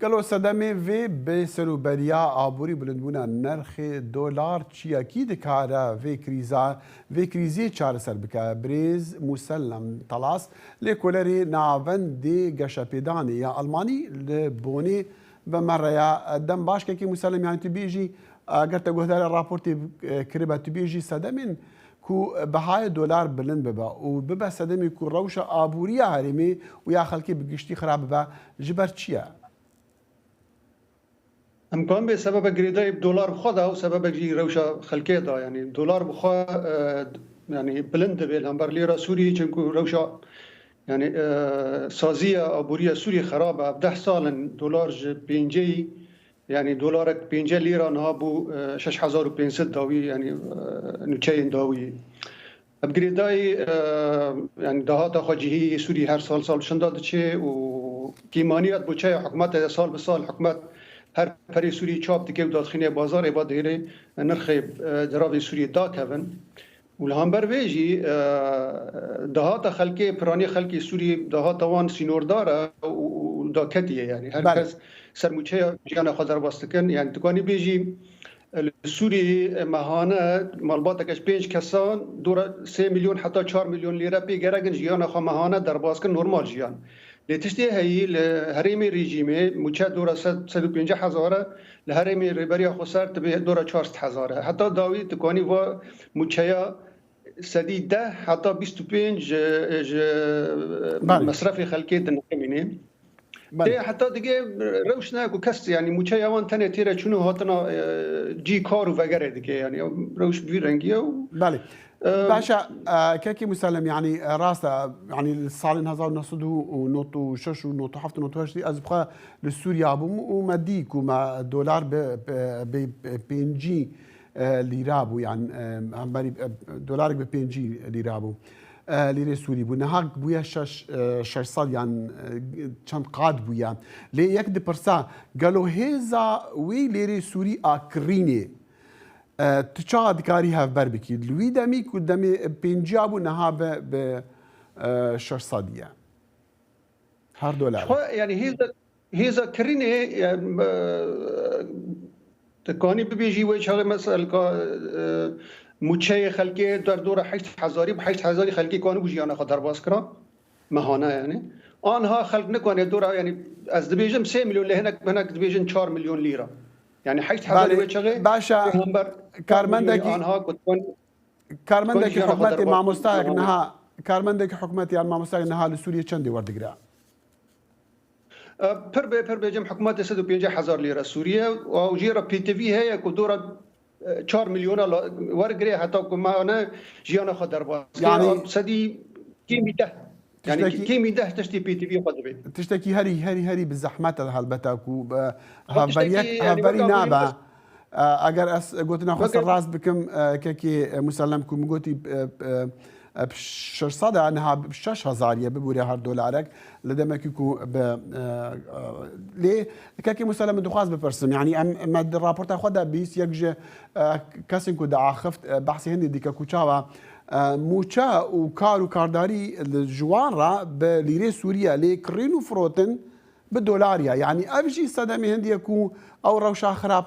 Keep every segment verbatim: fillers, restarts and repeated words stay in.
Gelo sedemê vê bêserûberiya aborî, bilindbûna nirxê dolar çiyekî dikare vê krîza, vê krîzê çareser bike? Birêz Musellem Talas, lêkolerê Navendê Geşepêdanê ya Almanî li Bonê bi me re ya. Dem baş, kekê Musellem, yanî tu bêjî, eger te guhdarî raportê, e, kiribe, tu bêjî sedemên ku bihayê dolar bilind bibe û bibe sedemê ku rewşa aboriya herêmê û ya xelkê bi giştî xirab bibe, ji ber çi ye? Em kan bê sebebek girêdayî bi dolar bi xwe de û sebebek jî rewşa xelkê de, yanî dolar bi xwe, e, yanî bilind dibe li hember lîra Sûriyê, çimku rewşa, yanî, e, saziya aboriya Sûriyê xerab e. Ev deh sal in dolar ji pênceyî, yanî dolarek pênceh lîra niha bû, e, şeş hezar û pênc sed dawî, yanî, e, nûçeyên dawî. Ev girêdayî, e, yanî dahata xwe cihî Sûrî her sal sal şinda diçe û kêmaniya di boçeya hikûmetê de sal bi sal hikûmet her perê Sûrî çap dike û dadixîne bazarê, va dihêle nirxê, e, deravê Sûrî dakevin. Û li hember vê jî, e, dahata xelkê, piranî xelkê Sûrî, dahata wan sînordar e û, û daketî ye. Yanî her Belê. kes ser mûçeya jiyana xwe derbas dikin. Yanî tu kanî bêjî, Li Sûrî mehane malbateke ji pênc kesan dora sê milyon heta çar milyon lîre pê gerek in jiyana xwe mehane derbas kin, normal jiyan. Lê tiştê heyî li herêmê rejîmê mûçe dora sed, sed û pêncî hezar e, li herêmê Rêberiya Xweser dibe dora çar sed hezar e. Heta dawî tu kanî va mûçeya sedî deh heta bîst û pênc ji, ji Belê. mesrefê xelkê dinixemîne. Belê. Tê heta dige rewş ne ku kes, yanî mûçeya wan tenê têre çûn û hatina, e, cî kar û vegerê dike, yanî ew rewş bi vî rengî ye û, Belê. e, Baş e, e, kekê Musellem, yanî, e, rast e, yanî li salên hezar û neh sed û nod û şeş û nod û heft û nod û heşt ez bi xwe li Sûriya bûm û me dî ku me dolar bi, bi, bi, bi pêncî, e, lîra bû, yanî, e, hemberî, e, dolarek bi pêncî lîra bû. E, lîrê Sûrî bû. Niha bûye şeş, e, şeş sed yan, e, çend qat bûye. Lê yek dipirsa, gelo hêza wî lîrê Sûrî a kirînê, e, tu çawa dikarî hevber bikî? Li wî demî ku demê pênciya bû, niha bi, bi, e, şeş sed ye. Her dolar. Xwe, yanî hêza, hêza kirînê, em, e, tu kanî bibêjî wê çaxê meselka, e, mûçeyê xelkê derdora heşt hezarî, bi heşt hezarî xelkê kanîbû jiyana xwe derbas kira. Mehane yanî. Anha xelk nikanê dora, yanî ez dibêjim sê milyon, lê hinek, hinek dibêjin çar milyon lîra. Yanî heşt hezarî Belê, wê çaxê baş e, pêxember karmendekî anha ku tu kanî Karmendekî Konjiyana xwe hikûmetê derbas mamostayek kir. niha, karmendekî hikûmetê yan mamostayek niha li Sûriyê çendê werdigire? E, pir bê, pir bêjim hikûmetê sed û pêncî hezar lîre Sûriye û jê re pêtivî heye ku dora, e, çar milyona la-, wergirê heta ku mane jiyana xwe derbas kir. Yanî Sedî kêmî deh. Yanî tiştekî kêmî deh tiştê pêtivî xwe dibe. Tiştekî herî, herî, herî bi zehmet e helbete ku, e, Ama hevberiyek, tiştekî, yanî hevberî weka nabe. E, eger ez gotina xwe Weke ser rast bikim, e, kekê, e, Musellem ku min gotî, e, e, e, şeş sed e, niha şeş hezar ye bibûre her dolarek. Li demekî ku bi, e, e, lê kekê Musellem min dixwaz bipirsim. Yanî em, me di raporta xwe de bîst yek ji, e, kesên ku diaxift, e, behsê hindê dike ku çawa, e, mûçe û kar û kardarî li ji wan re bi lîrê Sûriye lê kirîn û firotin bi dolar ye. Yanî ev jî sedemê hindî ye ku ew rewşa xirab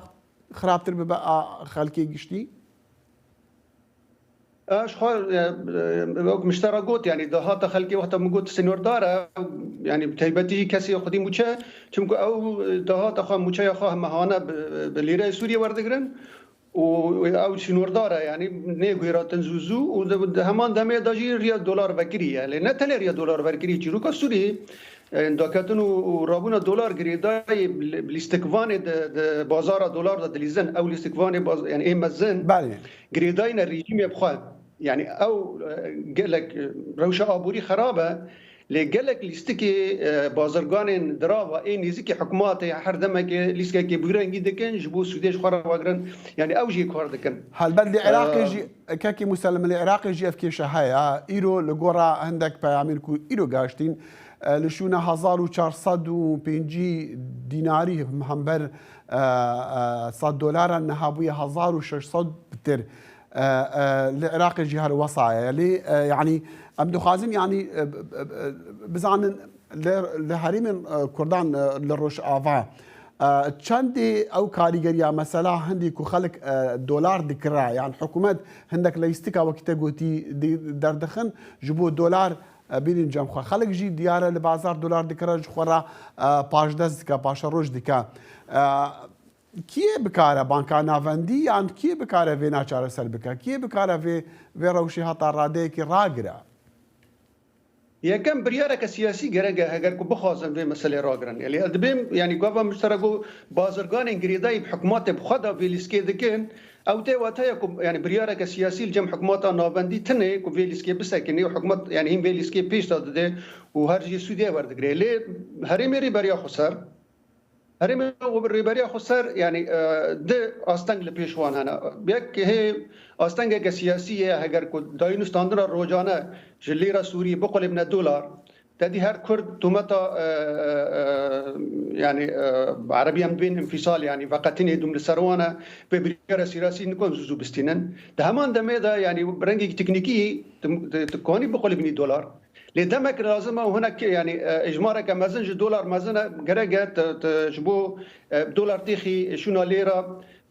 xirabtir bibe a xelkê giştî? Ez xwe, e, e, wek min ji te re got, yanî dahata xelkê wexta min got sînordar e, yanî bi taybetî jî kesê xwedî mûçe, çimku ew dahata xwe, mûçeya xwe mehane bi, bi lîreyê Sûriyê werdigirin û ew sînordar e, yanî nê guhêratin zû zû û di, di heman demê de jî riya dolar vekirî ye. Lê ne tenê riya dolar vekirî, çîroka Sûriyê, e, daketin û, û rabûna dolar girêdayî bi lîstikvanê di, di bazara dolar de dilîzin. Ew lîstikvanê baz-, yanî ê mezin Belê. girêdayî ne rejîmê bi xwe. Yanî ew, e, gelek, e, rewşa aborî xerab e. Lê gelek lîstikê, e, bazirganên dirava ê nêzîkî hikûmatê her demekê lîstikekê bi rengî dikin, ji bo sûdê ji xwe re vegirin. Yanî ew jî kar dikin. Helbet li Iraqê E, jî, kekî Musellem, li Iraqê jî ev kêşe heye. Îro li gora hindek peyamên ku îro gihiştîn, e, li şûna hezar û çar sed û pêncî dînarî hember, e, e, sed dolaran niha bûye hezar û şeş sed bitir. E, e, li Iraqê jî her wesa ye. Lê, e, yanî em dixwazin, yanî, e, e, e, bizanin, li, li herêmên, e, Kurdan, e, li Rojava, e, çendê ew karîgeriya mesela hindî ku xelk, e, dolar dikira, yan hikûmet hindek leyîstika wekî te gotî derdixin ji bo dolar, e, bînin cem xwe. Xelk jî diyar e li bazar dolar dikira ji xwe re, e, paşdest dike, paşeroj dike. E, Kiyê bikare banka navendî yan kiyê bikare vêna çareser bike? Kiyê bikare vê, vê rewşê heta radeyekî ragire? Yekem biryareke siyasî gerek e, heger ku bixwazin vê meselê ragirin. Yanî ez dibêm, yanî gava min ji te re got, bazirganên girêdayî bi hikûmetê bi xwe de vê lîstikê dikin. Ew tê wateya ku, yanî biryareke siyasî li cem hikûmeta navendî tune ku vê lîstikê bisekinê û hikûmet, yanî hîn vê lîstikê pêş de dide û her jê sûdê werdigire. Lê herêmê Rêberiya Xweser, herêmê Rêberiya Xweser, yanî, e, di asteng li pêş wan hene. Yek hê astengeke siyasî ye, heger ku dayîn û standina rojane ji lîra Sûriyê biqulibne dolar, te dî her Kurd tometa, e, e, e, yanî, e, Erebî em dibên înfîsal, yanî veqetinê dûm li ser wan e, vê biryara siyasî nikon zû zû bistînin. Di heman demê de, yanî bi rengekî teknîkî tu, tu, tu kanî biqulibînî dolar. Lê demek lazim e û hinek, yanî, e, êjmareke mezin ji dolar mezin e, gerek e tu, tu ji bo, e, dolar têxî şûna lêra,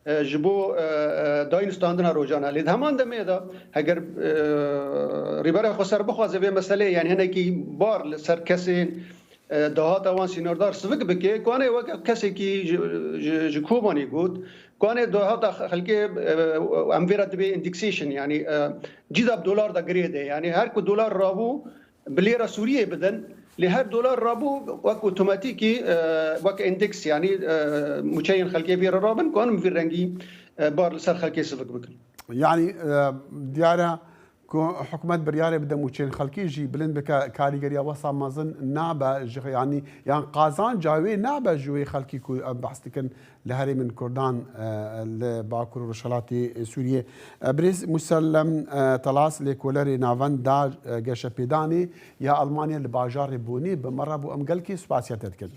e, ji bo, e, e, dayîn standina rojane. Lê di heman demê de heger, e, Rêberiya Xweser bixwaze vê meseleyê, yanî hinekî bar li ser kesên, e, dahata wan sînordar sivik bike, kanê weke kesekî ji, ji, ji Kobanî got, kanê dahata xelkê, e, em vê re dibê indexation, yanî, e, cîda bi dolar de girê de. Yanî her ku dolar rabû, bi lêra Sûriyê bidin, lê her dolar rabû wek otomatîkî, e, wek endeks, yanî, e, mûçeyên xelkê vê re rabin, ku em vî rengî, e, bar li ser xelkê sivik bikin. Yanî, e, diyar e ku hikûmet biryarê bide mûçeyên xelkê jî bilind bike, karîgeriya wesa mezin nabe ji, yanî, yan qazanca wê nabe ji wê xelkî ku em behs dikin li herêmên Kurdan, e, li Bakur û Rojhilatê Sûriyê. E, Birêz Musellem, e, Telas, lêkolerê navenda, e, geşepêdanê ya Almanya li bajarê Bonê bi me re bû. Em gelkî spasiya te dikin.